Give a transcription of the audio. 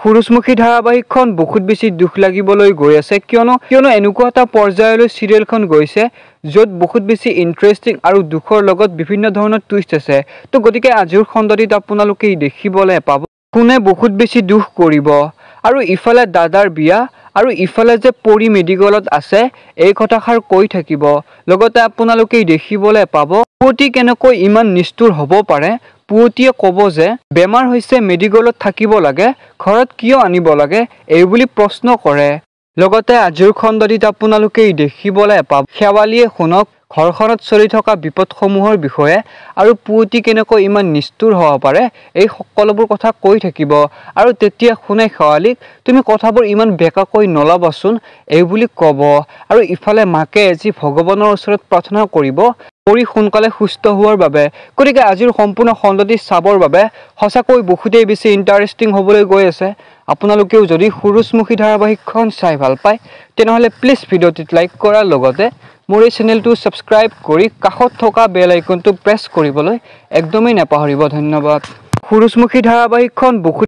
সূৰুযমুখী ধাৰাবাহিকখন বহুত বেছি দুখ লাগিবলৈ গৈ আছে, কিয়নো এনেকুৱা এটা পৰ্যায়লৈ চিৰিয়েলখন গৈছে য'ত বহুত বেছি ইণ্টাৰেষ্টিং আৰু দুখৰ লগত বিভিন্ন ধৰণৰ টুইষ্ট আছে। তো গতিকে আজিৰ খণ্ডটিত আপোনালোকে দেখিবলৈ পাব কোনে বহুত বেছি দুখ কৰিব আৰু ইফালে দাদাৰ বিয়া আৰু ইফালে যে পৰী মেডিকেলত আছে এই কথাষাৰ কৈ থাকিব। লগতে আপোনালোকে দেখিবলৈ পাব পুৱতি কেনেকৈ ইমান নিষ্ঠুৰ হ'ব পাৰে। পুৱতিয়ে ক'ব যে বেমাৰ হৈছে, মেডিকেলত থাকিব লাগে, ঘৰত কিয় আনিব লাগে এইবুলি প্ৰশ্ন কৰে। লগতে আজিৰ খণ্ডটিত আপোনালোকে দেখিবলৈ পাব শেৱালিয়ে শুনক ঘৰখনত চলি থকা বিপদসমূহৰ বিষয়ে আৰু পুৱতি কেনেকৈ ইমান নিষ্ঠুৰ হ'ব পাৰে এই সকলোবোৰ কথা কৈ থাকিব। আৰু তেতিয়া শুনে শেৱালিক তুমি কথাবোৰ ইমান বেকাকৈ নল'বাচোন এইবুলি ক'ব। আৰু ইফালে মাকে যি ভগৱানৰ ওচৰত প্ৰাৰ্থনা কৰিব পৰী সোনকালে সুস্থ হোৱাৰ বাবে। গতিকে আজিৰ সম্পূৰ্ণ খণ্ডটি চাবৰ বাবে সঁচাকৈ বহুতেই বেছি ইণ্টাৰেষ্টিং হ'বলৈ গৈ আছে। আপোনালোকেও যদি সূৰুযমুখী ধাৰাবাহিকখন চাই ভাল পায় তেনেহ'লে প্লিজ ভিডিঅ'টিত লাইক কৰাৰ লগতে মোৰ এই চেনেলটো ছাবস্ক্ৰাইব কৰি কাষত থকা বেল আইকনটো প্ৰেছ কৰিবলৈ একদমেই নাপাহৰিব। ধন্যবাদ। সূৰুযমুখী ধাৰাবাহিকখন বহুত